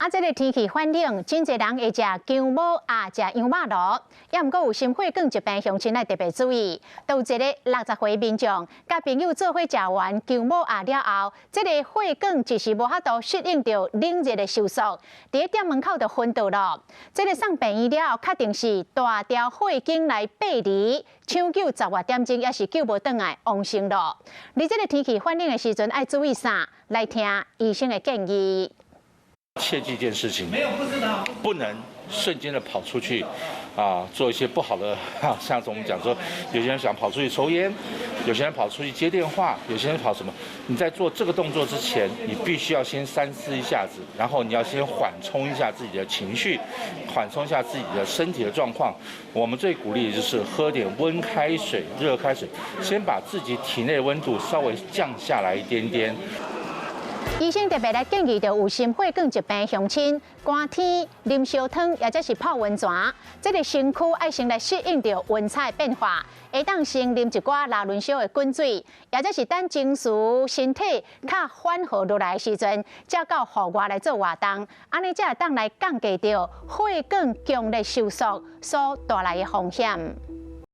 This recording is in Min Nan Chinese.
啊，這个天氣反冷，真濟人會食薑母鴨、食羊肉爐，也毋過有心血管疾病鄉親愛特別注意。有一個60歲民眾，佮朋友做伙食完薑母鴨了後，這个血管一時無法度適應著冷熱的收縮，佇咧店門口就昏倒了。這个送病院了後，確定是大條血管來剝離，搶救十外點鐘也是救無轉來，往生咯。佇這个天氣反冷的時陣，愛注意啥？來聽醫生的建議。切記一件事情，不能瞬間的跑出去，啊，做一些不好的，像我們講說，有些人想跑出去抽菸，有些人跑出去接電話，有些人跑什麼？你在做這個動作之前，你必須要先三思一下子，然後你要先緩衝一下自己的情緒，緩衝一下自己的身體的狀況。我們最鼓勵的就是喝點溫開水、熱開水，先把自己體內溫度稍微降下來一點點。醫生特別來建議，著有心血管疾病鄉親，寒天啉燒湯，或者是泡溫泉，這个身軀愛先來適應著溫差的變化，會當先啉一寡拉圇燒的滾水，或者是等情緒身體較緩和落來的時陣，才到戶外來做活動，按呢才會當來降低著血管強烈收縮所帶來的風險。